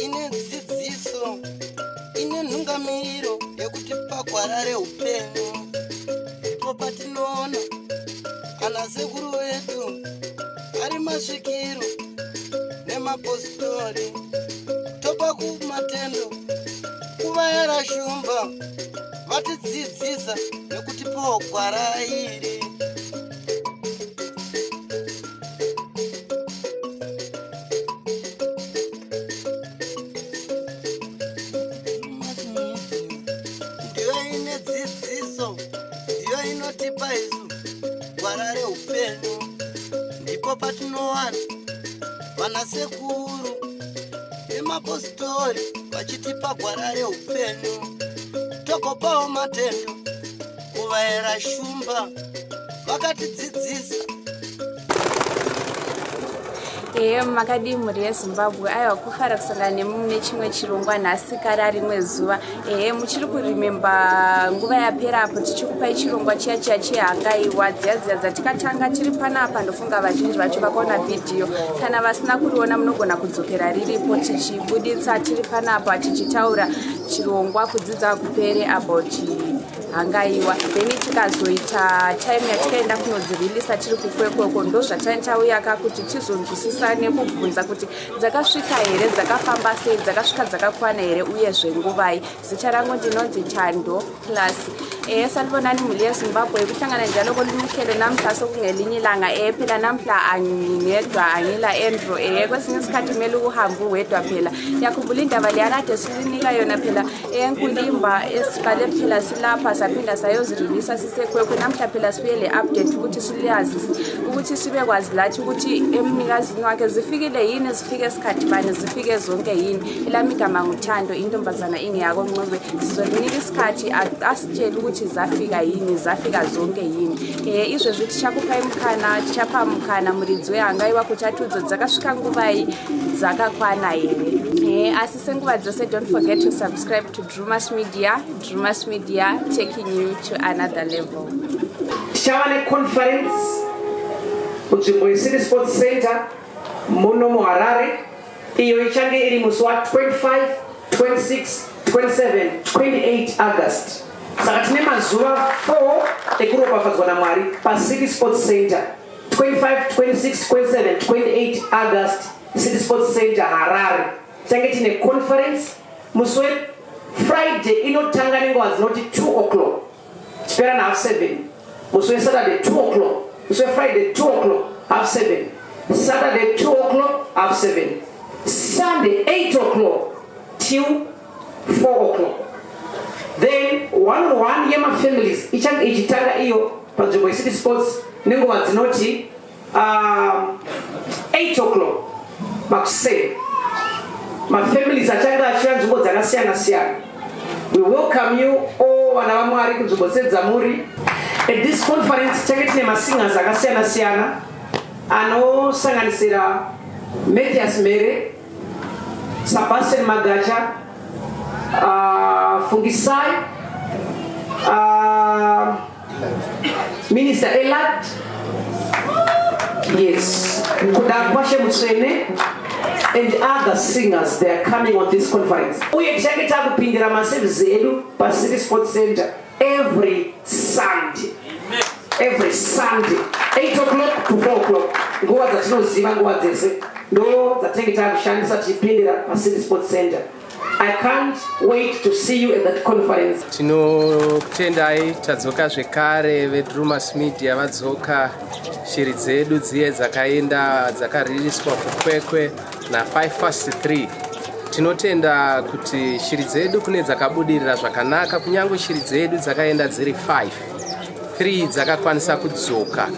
Ine dzidziso, ine nhungamiriro yekuti pagwara reupenyu ndipo patinoona ana sekuru vedu ari masvikiro nemapositori, topa kumatendo kuvayara shumba vatidzidzisa nekutipawo gwara iri. Ndiyo ine dzidziso, ndiyo inotipa isu gwara reupenyu, ndipo patinowana vanasekuru nemapositori vachitipa gwara reupenyu, togopawo matendo kuvaera shumba vakatidzidzisa. Ehe, makadii mhuri yeZimbabwe? Aiwa, kufara kusangana nemi mune chimwe chirongwa nhasi kare rimwe zuva. Ehe, muchiri kurememba nguva yapera apo tichikupai chirongwa chiya chiya chehangaiwa dziya dziya dzatikatanga tiri panapa. Ndofunga vazhinji vacho vakaona vhidhiyo, kana vasina kuriona munogona kudzokera riripo, tichibuditsa tiri panapa tichitaura chirongwa Kudzidza Kupere about hangaiwa. Then tikazoita time yatikaenda kunodzirilisa tiri kuKwekweko, ndozvatauya ka kuti tizonzwisisa nekubvunza kuti dzakasvika here, dzakafamba sei, dzakasvika dzakakwana here, uyezve nguvai. Zita rangu ndinonzi Tando Plus. Ehe, sanibonani mhuri yeZimbabwe, kuhlangana njalo kolumuhlelo namhla sokungelinye ilanga. Ehe, phela namhla angingedwa, angila Andrew. Ehe, kwesinye isikhathi kumele ukuhambe uwedwa phela. Yakhumbula indaba leyana ade silinika yona phela enkulimba esiqale phela silapha, saphinda sayozirilisa siseKwekwe. Namhla phela sibuye le update ukuthi silazi, ukuthi sibekwazi lathi ukuthi emnikazini wakhe zifikile yini, zifike sikhathi bani, zifike zonke yini. Elami igama nguThando, intombazana ingeyako Ncube. Sizolinika isikhathi asitshele ukuthi zafika yini, zafika zonke yini. Izvezvi tichakupai mukana, tichapa mukana muridzi wehangaiwa kuti atiudze dzakasvika nguvai, dzakakwana here. Asi senguva dzose, don't forget to subscribe to Drumas Media. Drumas Media, taking you to another level. Tichava neconference kunzvimbo yeCity Sports Center muno muHarare, iyo ichange iri musi wa25, 26, 27, 28 August. Saka tine mazuva 4 ekuropafadzwa naMwari paCity Sports Center, 25, 26, 27, 28 August, City Sports Center, Harare. Tichange tine conference musi weFriday, inotanga nenguva dzinoti 2 o'clock, chipera nahalf 7. Musi weSaturday 2 o'clock, musi weFriday 2 o'clock, half 7, Saturday 2 o'clock, half 7, Sunday 8 o'clock till 4 o'clock. Then one on one yemafamilies ichange ichitanga iyo panzvimbo yeCity Sports nenguva dzinoti 8 o'clock makuseni. Mafamilies achange achiuya nzvimbo dzakasiyana siyana. We welcome you all, vana vaMwari, kunzvimbo dzedzamuri. At this conference tichange tine masingers akasiyana siyana anosanganisira Mathias Mere, Sebastian Magacha, Fungisai, Minister Elad, yes, Kudakwashe Mutsvene and other singers. They are coming on this conference. Uye tichange takupindira maservices edu paCity Sports Center every Sunday, every Sunday 8 o'clock to 4 o'clock, nguva dzatinoziva nguva dzese ndo dzatinenge takushandisa tichipindira paCity Sports Center. I can't wait to see you at that conference. Tinotendai, tadzoka zvekare, veDrumas Media vadzoka. Shiri dzedu dziye dzakaenda dzakaririswa kuKwekwe na5 past 3, tinotenda kuti shiri dzedu kune dzakabudirira zvakanaka. Kunyange shiri dzedu dzakaenda dziri 5, 3 dzakakwanisa kudzoka,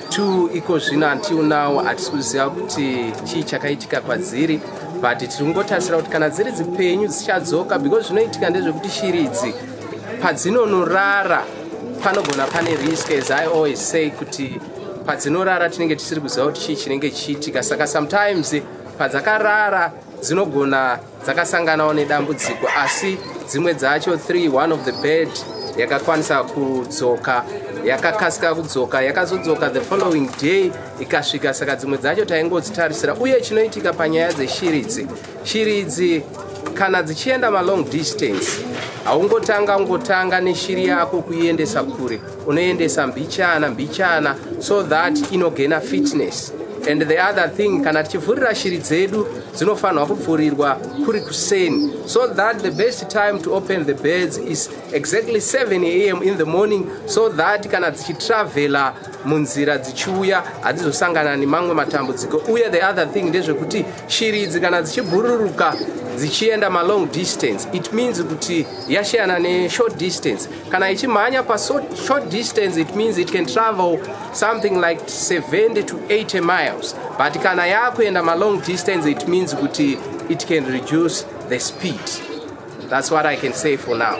2 iko zvino until now hatisi kuziva kuti chii chakaitika kwadziri, but tiri kungotarisira kuti kana dziri dzipenyu dzichadzoka, because zvinoitika ndezvekuti shiri idzi padzinonorara panogona pane risk. As I always say kuti padzinorara tinenge tisiri kuziva kuti chii chinenge chichiitika, saka sometimes padzakarara dzinogona dzakasanganawo nedambudziko. Asi dzimwe dzacho 3, one of the bird Yakakwanisa kudzoka, yakakasika kudzoka, yakazodzoka the following day ikasvika. Saka dzimwe dzacho taingodzitarisira. Uye chinoitika panyaya dzeshiri idzi, shiri idzi kana dzichienda malong distance, haungotanga ungotanga neshiri yako kuiendesa kure. Unoendesa mbichana mbichana so that inogaina fitness. And the other thing, kana tichivhurira shiri dzedu, dzinofanirwa kuvhurirwa kuri kuseni, so that the best time to open the birds is exactly 7 a.m. in the morning, so that kana dzichitravhela munzira dzichiuya, hadzizosangana nemamwe matambudziko. Uye the other thing ndezvekuti shiri idzi kana dzichibhururuka dzichienda malong distance, it means kuti yashiyana neshort distance. Kana ichimhanya pashort distance, it means it can travel something like 70 to 80 miles, but kana yakuenda malong distance, it means kuti it can reduce the speed. That's what I can say for now.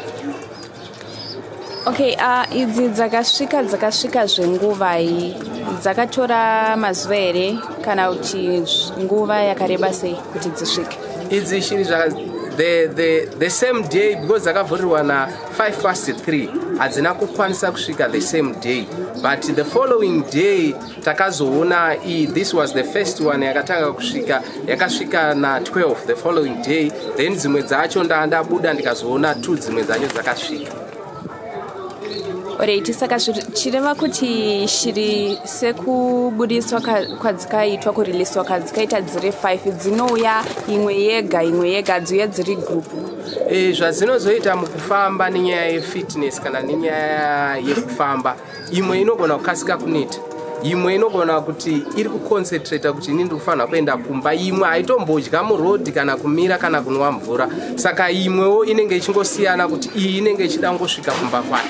Okay, idzi dzakasvika zvenguvai? Dzakatora mazuva here kana kuti nguva yakareba sei kuti dzisvike? Idzi shiri the same day, because dzakavhurirwa na5 past 3, hadzina kukwanisa kusvika the same day, but the following day takazoona iyi. This was the first one yakatanga kusvika, yakasvika na12 the following day. Then dzimwe dzacho ndabuda ndikazoona two dzimwe dzacho dzakasvika. Alright, saka chireva kuti shiri sekubudiswa kwadzikaitwa, kuriliswa kwadzikaita dziri 5, dzinouya imwe yega imwe yega, dziuya dziri group? Zvadzinozoita mukufamba nenyaya yefitness kana nenyaya yekufamba, imwe inogona kukasika kuneta, imwe inogona kuti iri kuconcentrata kuti ini ndiri kufanira kuenda kumba, imwe haitombodya murodhi kana kumira kana kunwa mvura. Saka imwewo inenge ichingosiyana kuti iyi inenge ichida kungosvika kumba kwayo.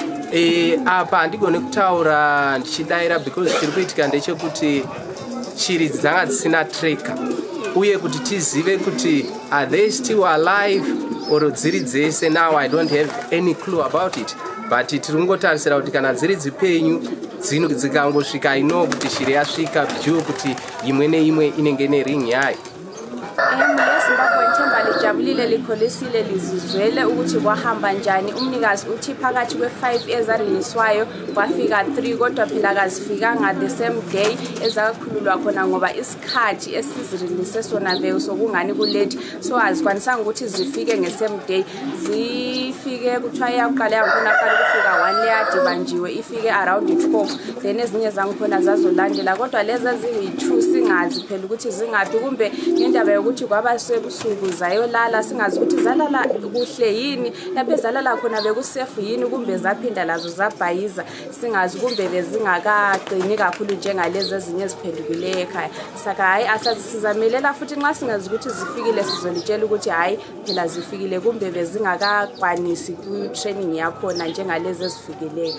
Apa handigoni kutaura ndichidayira, because chiri kuitika ndechekuti shiri idzi dzanga dzisina tracker, uye kuti tizive kuti are they still alive or dziri dzese now, I don't have any clue about it. But tiri kungotarisira kuti kana dziri dzipenyu, dzikangosvika ino kuti shiri yasvika due kuti imwe neimwe inenge nering yayo. Zimbabwe, themba lijabulile, likholisile, lizizwele ukuthi kwahamba njani. Umnikazi uthi phakathi kwe-5 ezariliswayo kwafika 3, kodwa phela kazifikanga the same day ezakakhululwa khona, ngoba isikhathi esizirilise sona vele sokungani kulate, so azikwanisanga ukuthi zifike nge-same day. Zifike, kuthiwa iyakuqala yangikhona qala ukufika 1 leyadibanjiwe, ifike around 12, then ezinye zangikhona zazolandela. Kodwa lezi eziyi-2 singazi phela ukuthi zingaphi, kumbe ngendaba yokuthi kwaba sebusuku zayolala, singazi ukuthi zalala kuhle yini, lapho ezalala khona bekusafe yini, kumbe zaphinda lazo zabhayiza, singazi, kumbe bezingakaqini kakhulu njengalezi ezinye eziphendukileyo ekhaya. Saka hhayi, asazi, sizamelela futhi. Nxa singazi ukuthi zifikile, sizolitshela ukuthi hhayi phela zifikile, kumbe bezingakakwanisi ku-training yakhona njengalezi ezifikileyo.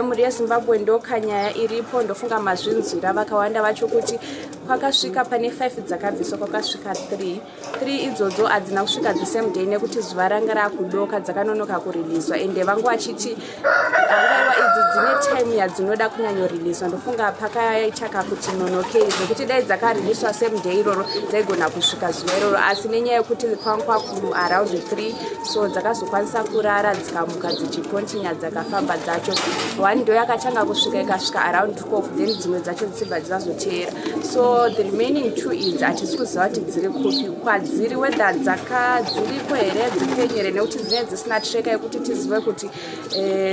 Mhuri yeZimbabwe, ndokhanyaya iripo. Ndofunga mazvinzwira vakawanda vacho kuti kwakasvika pane 5 dzakabviswa, kwakasvika 3. 3 idzodzo hadzina kusvika the same day nekuti zuva ranga rakudoka, dzakanonoka kuriliswa. Ende vangu vachiti hangaiwa, idzi dzine time yadzinoda kunyanyoriliswa. Ndofunga pakaita kakuti nonokei, zvekuti dai dzakariliswa same day iroro dzaigona kusvika zuva iroro, asi nenyaya yekuti kwanga kwaku around 3, so dzakazokwanisa kurara, dzikamuka dzichikontinya, dzakafamba dzacho. One ndo yakatanga kusvika, ikasvika around 12, then dzimwe dzacho dzichibva dzivazoteera. So the remaining two idzi hatisi kuziva kuti dziri kupi, kwadziri, whether dzaka dziriko here, dzipenyu here, nekuti dzinenge dzisina tracker yekuti tizive kuti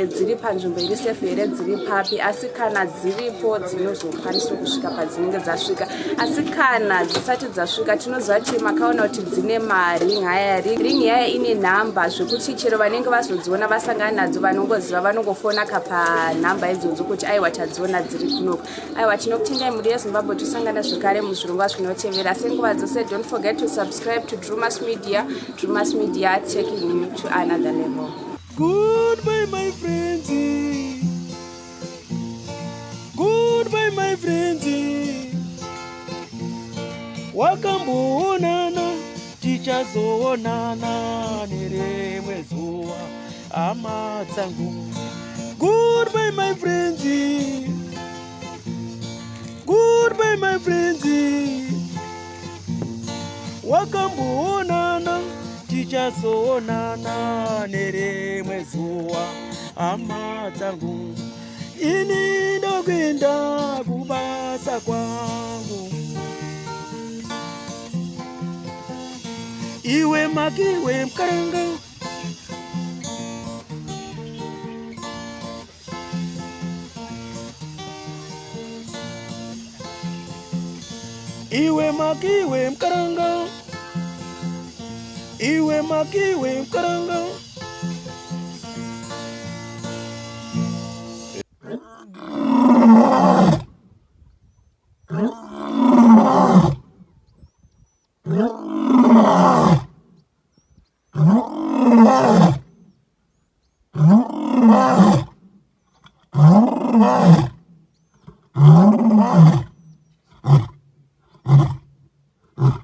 dziri panzvimbo iri safe here, dziri papi. Asi kana dziripo, dzinozokwanisa kusvika padzinenge dzasvika. Asi kana dzisati dzasvika, tinoziva kuti makaona kuti dzine maring aya. Ring yaya ine nhamba, zvekuti chero vanenge vazodziona, vasangana nadzo, vanongoziva, vanongofona kapanhamba idzodzo kuti aiwa, tadziona, dziri kunoko. Aiwa, tinokutendai mhuri yeZimbabwe. Tosangana zvekare muzvirongwa zvinotevera. Senguva dzose, don't forget to subscribe to Drumas Media. Drumas Media, taking you to another level. Goodbye, my friends. Goodbye, my friends. Wakamboonana, tichazoonana nerimwe zuva, hama dzangu. Goodbye, my friends. Goodbye, my friends. Wakamboonana. Tichazoonana nerimwe zuva, hama dzangu. Ini ndokuenda kubasa kwangu. Iwe makiwe mukaranga. Iwe makiwe mukaranga. Iwe makiwe mukaranga.